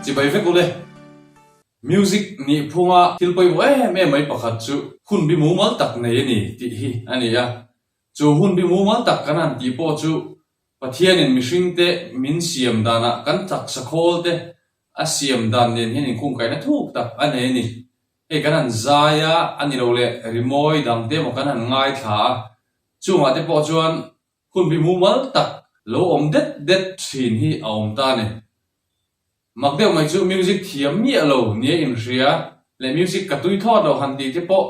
Chibai vek ule. Music nih phunga thil pawimawh em em mai pakhat chu hun bi mumal tak nei a ni tih hi a ni a. Chu hun bi mumal tak kan han tih pawh chu Pathianin mihringte min siam danah kan taksa khawl te a siam dan nen hian inkhungkaihna thuk tak a nei a ni. Hei kan han zai a, a ni lo leh rimawi dang te emaw kan han ngaithla a, chungah te pawh chuan hun bi mumal tak lo awm det det thin hi a awm ta a ni. Mak deuh mai chu music thiam miah lo nia inhria leh music ka tui thlawt lo han tih te pawh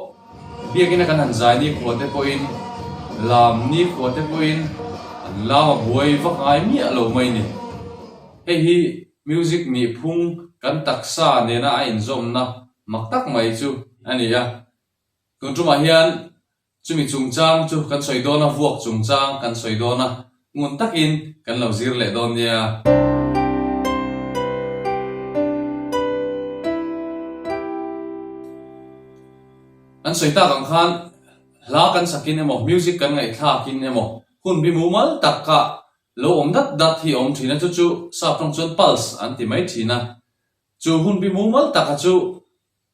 biakina kan han zai nikhua te pawhin lam nikhua te pawhin an lam a buai vak ngai miah lo mai ni. Hei hi music nihphung kan taksa nena a inzawmna mak tak mai chu a ni a. Tun tumah hian Chumi chungchang chu kan sawi dawn a, vuak chungchang kan sawi dawn a, ngun takin kan lo zir leh dawn nia. Kan sawi tak ang khan hla kan sakin emaw, music kan ngaihthlakin emaw hun bi mumal tak kha lo awm dat dat hi a awm thin a, chu chu sap tawng chuan pulse an ti mai thin a. Chu hun bi mumal taka chu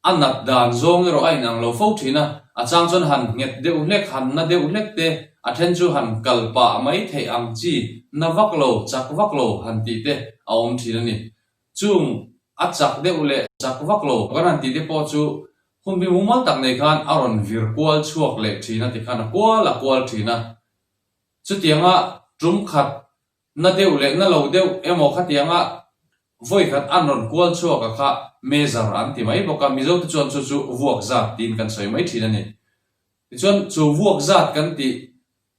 A nat dan zawng erawh a inang lo fo thin a, a chang chuan han nghet deuh hlek, han na deuh hlek te, a then chu han kal pah mai theih ang chi, na vak lo, chak vak lo han tih te a awm thin a ni. Chung a chak deuh leh chak vak lo kan han tih te pawh chu hun bi mumal tak nei khan a rawn vir kual chhuak leh thin a tikhan a kual a kual thin a. Chutianga tum khat Na deuh leh na lo deuh emaw khatianga vawikhat an rawn kual chhuak a kha measure an ti mai bawk a, Mizote chuan chu chu vuak zat tiin kan sawi mai thin a ni. Tichuan chu vuak zat kan tih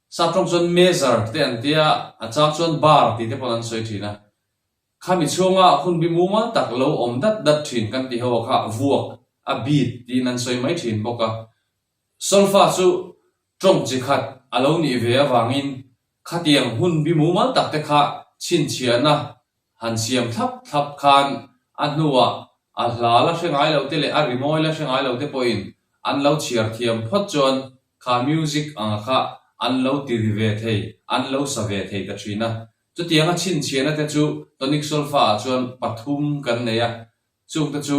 sap tawng chuan measure te an tia, a chang chuan bar tih te pawn an sawi thin a. Khami chhunga hun bi mumal tak lo awm dat dat thin kan tih ho a kha vuak a beat tiin an sawi mai thin bawk a. Solfa chu tawng chi khat a lo nih ve avangin Khatiang hun bi mumal tak te kha chhinchhiahna han siam thlap thlap khan a hnuah a hla la hre ngai lo te leh a rimawi la hre ngai lo te pawhin an lo chhiar thiam phawt chuan kha music anga kha an lo ti ri ve thei, an lo sa ve thei ta thin a. Chutianga chhinchhiahna te chu tonic solfa ah chuan pathum kan nei a, chungte chu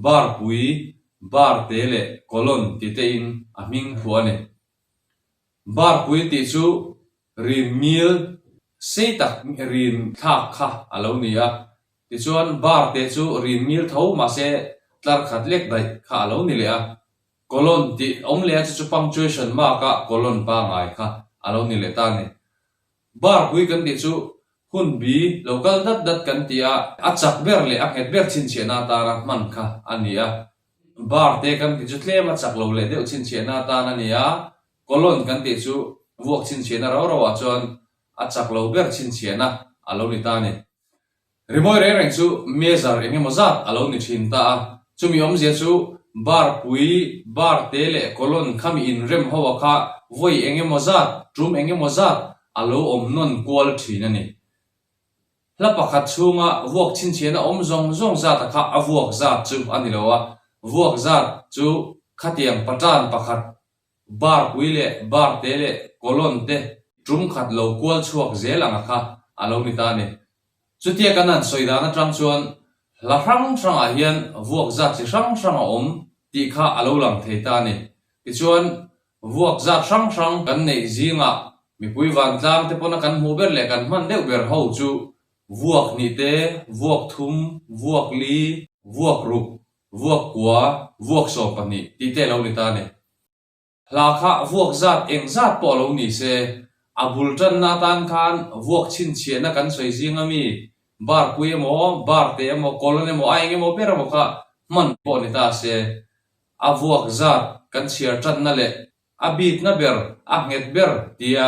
bar pui, bar te leh colon ti te in a hming phuah a ni. Barpui tih chu rin ngil sei tak rin thlak kha a lo ni a, tichuan bar te chu rin ngil tho mahse tlar khat lek daih kha a lo ni leh a, colon tih awm leh a chu chu punctuation mark a colon pangai kha a lo ni leh ta a ni. Barpui kan tih chu hun bi lo kal dat dat kan ti a, a chak ber leh a nghet ber chhinchhiahna atana hman kha a ni a. Bar te kan tih chu tlem a chak lo leh deuh chhinchhiahna atan a ni a, colon kan tih chu vuak chhinchhiahna rau rauah chuan a chak lo ber chhinchhiahna a lo ni ta a ni. Rimawi reng reng chu measure eng emaw zat a lo ni thin ta a, chumi awmzia chu bar pui, bar te leh colon khami inrem ho a kha vawi eng emaw zat, tum eng emaw zat a lo awm nawn kual thin a ni. Hla pakhat chhunga vuak chhinchhiahna awm zawng zawng zat a kha a vuak zat chu a ni lo a, vuak zat chu khatiang patan pakhat Bar pui leh bar te leh colon te tum khat lo kual chhuak zel ang a kha a lo ni ta a ni. Chutia kan han sawi dan atang chuan hla hrang hrangah hian vuak zat chi hrang hrang a awm tih kha a lo lang thei ta a ni. Tichuan vuak zat hrang hrang kan neih zingah mipui vantlang te pawna kan hmuh ber leh kan hman deuh ber ho chu vuak hnih te, vuak thum, vuak li, vuak ruk, Vuak kua, vuak 12 tih te a lo ni ta a ni. Hla kha vuak zat eng zat pawh a lo ni se, a bul tanna atan khan vuak chhinchhiahna kan sawi zing ami, bar pui emaw, bar te emaw, colon emaw, a eng emaw ber emaw kha hman pawh ni ta se, a vuak zat kan chhiar tanna leh a bitna ber, a nghet ber tia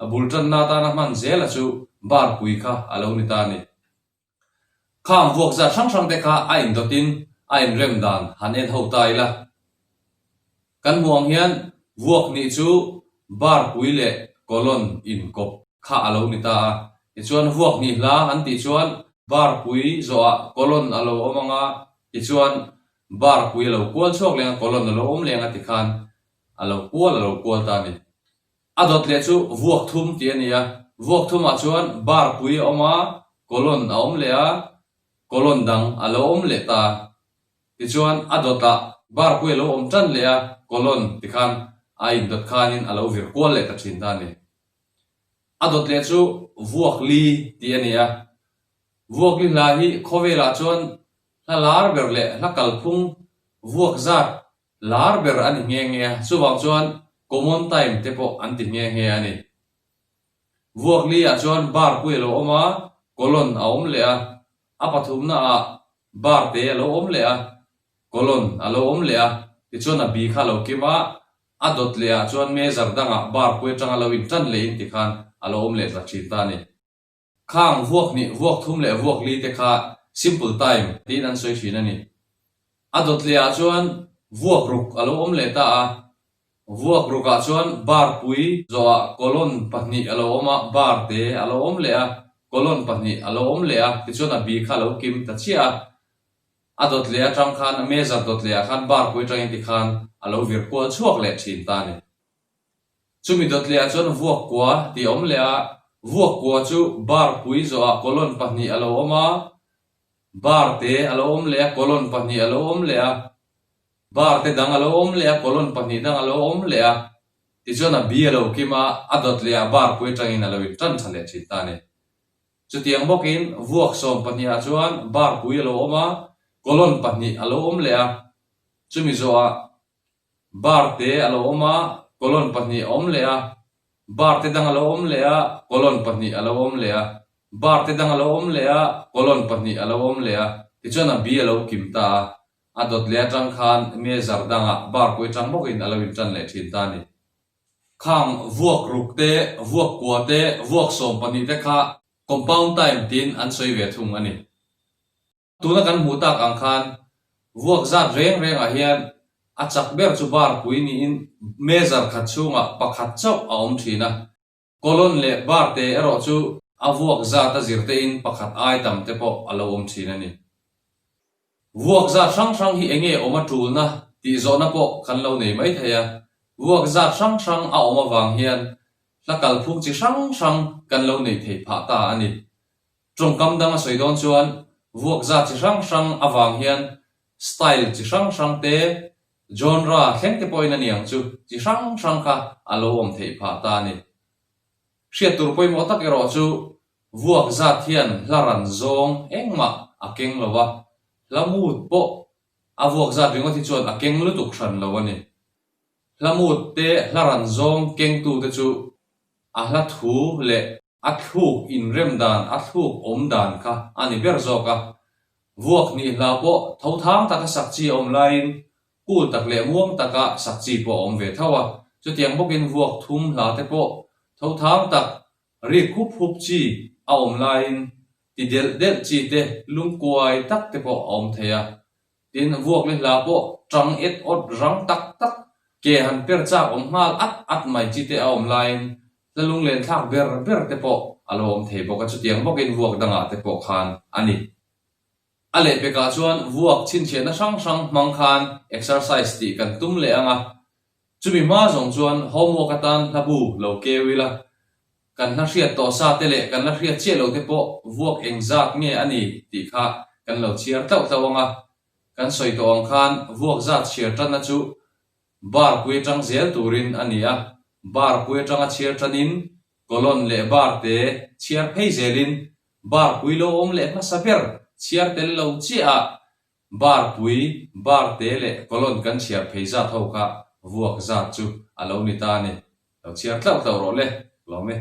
a bul tanna atana hman zela chu bar pui kha a lo ni ta a ni. Khang vuak zat hrang hrang te kha a indawtin a inrem dan han en ho ta ila. Kan hmuh ang hian vuak nih chu bar pui leh colon inkawp kha a lo ni ta a. Tichuan vuak nih hla an tih chuan bar pui zawhah colon a lo awm ang a, tichuan bar pui a lo kual chhuak leng a, colon a lo awm leng a tikhan a lo kual a lo kual ta a ni. A dawt leh chu vuak thum tih a ni a, vuak thumah chuan bar pui a awm a, colon a awm leh a. Colon dang a lo awm leh ta. Tichuan a dawtah bar pui a lo awm tan leh a, colon tikhan a indawt khanin a lo vir kual leh ta thin ta a ni. A dawt leh chu vuak li tih a ni a. Vuak li hla hi khawvelah chuan hla lar ber leh hla kalphung vuak zat lar ber a ni nghe nghe a, chuvang chuan common time te pawh an ti nghe nghe a ni. Vuak li ah chuan bar pui a lo awm a, colon a awm leh a, a pathumna ah bar te a lo awm leh a, colon a lo awm leh a, tichuan a bi kha a lo kim a, a dawt leh ah chuan measure dangah bar pui atanga lo intan leh in tikhan a lo awm leh tla thin ta a ni. Khang vuak hnih, vuak thum leh vuak li te kha simple time tiin an sawi thin a ni. A dawt leh ah chuan vuak ruk a lo awm leh ta a, vuak ruk ah chuan bar pui zawhah colon pahnih a lo awm a, bar te a lo awm leh a, colon pahnih a lo awm leh a, tichuan a bi kha a lo kim ta chiah a. A dawt leh atang khan, a measure dawt leh ah khan bar pui atangin tikhan a lo vir kual chhuak leh thin ta a ni. Chumi dawt leh ah chuan vuak kua tih a awm leh a, vuak kua chu bar pui zawhah colon pahnih a lo awm a, bar te a lo awm leh a, colon pahnih a lo awm leh a, bar te dang a lo awm leh a, colon pahnih dang a lo awm leh a, tichuan a bi a lo kim a, a dawt leh ah bar pui atangin a lo intan tha leh thin ta a ni. Chutiang bawkin vuak sawm pahnih ah chuan bar pui a lo awm a, colon pahnih a lo awm leh a, chumi zawhah Bar te a lo awm a, colon pahnih a awm leh a. Bar te dang a lo awm leh a, colon pahnih a lo awm leh a. Bar te dang a lo awm leh a, colon pahnih a lo awm leh a. Tichuan a bi a lo kim ta a. A dawt leh atang khan measure dangah bar pui atang bawkin a lo intan leh thin ta a ni. Khang vuak ruk te, vuak kua te, vuak sawm pahnih te kha compound time tiin an sawi ve thung a ni. Tuna kan hmuh tak ang khan vuak zat reng rengah hian a chak ber chu bar pui niin measure khat chhungah pakhat chauh a awm thin a. Colon leh bar te erawh chu a vuak zat a zir tein pakhat ai tam te pawh a lo awm thin a ni. Vuak zat hrang hrang hi enge awm a tulna tih zawhna pawh kan lo nei mai thei a. Vuak zat hrang hrang a awm avang hian hla kalphung chi hrang hrang kan lo nei thei phah ta a ni. Tawngkam dang a sawi dawn chuan vuak zat chi hrang hrang avang hian style chi hrang hrang te, genre thleng te pawhin a ni ang chu, chi hrang hrang kha a lo awm theih phah ta a ni. Hriat tur pawimawh tak erawh chu vuak zat hian hla ran zawng engmah a keng lo va, hla mut pawh a vuak zat ringawt hi chuan a keng lutuk hran lo a ni. Hla mut te hla ran zawng kengtute chu a hla thu leh A thluk inrem dan, a thluk awm dan kha a ni ber zawk a. Vuak hnih hla pawh tho thang taka sak chi a awm laiin kul tak leh muang taka sak chi pawh a awm ve tho a. Chutiang bawkin vuak thum hla te pawh tho thang tak rik hup hup chi a awm laiin ti delh delh chi te lungkuai tak te pawh a awm thei a. Tin, vuak leh hla pawh tang et awt rang tak tak, ke han per chak awm nghal at at mai chi te a awm laiin hla lunglen thlak ber ber te pawh a lo awm thei bawk a, chutiang bawkin vuak dangah te pawh khan a ni. A lehpekah chuan vuak chhinchhiahna hrang hrang hmang khan exercise tih kan tum leh ang a, chumi hma zawng chuan homework atan hla bu lo keu ila, Kan hla hriat tawh sa te leh kan la hriat chiah lo te pawh vuak eng zat nge a ni tih kha kan lo chhiar tlauh tlauh ang a. Kan sawi tawh ang khan vuak zat chhiar tanna chu bar pui atang zel turin a ni a, bar pui atanga chhiar tanin colon leh bar te chhiar phei zelin bar pui lo awm leh hmasa ber chhiar tel lo chiah ah bar pui, bar te leh colon kan chhiar phei zat ho kha vuak zat chu a lo ni ta a ni. Lo chhiar tlauh tlauh rawh le, lawm e.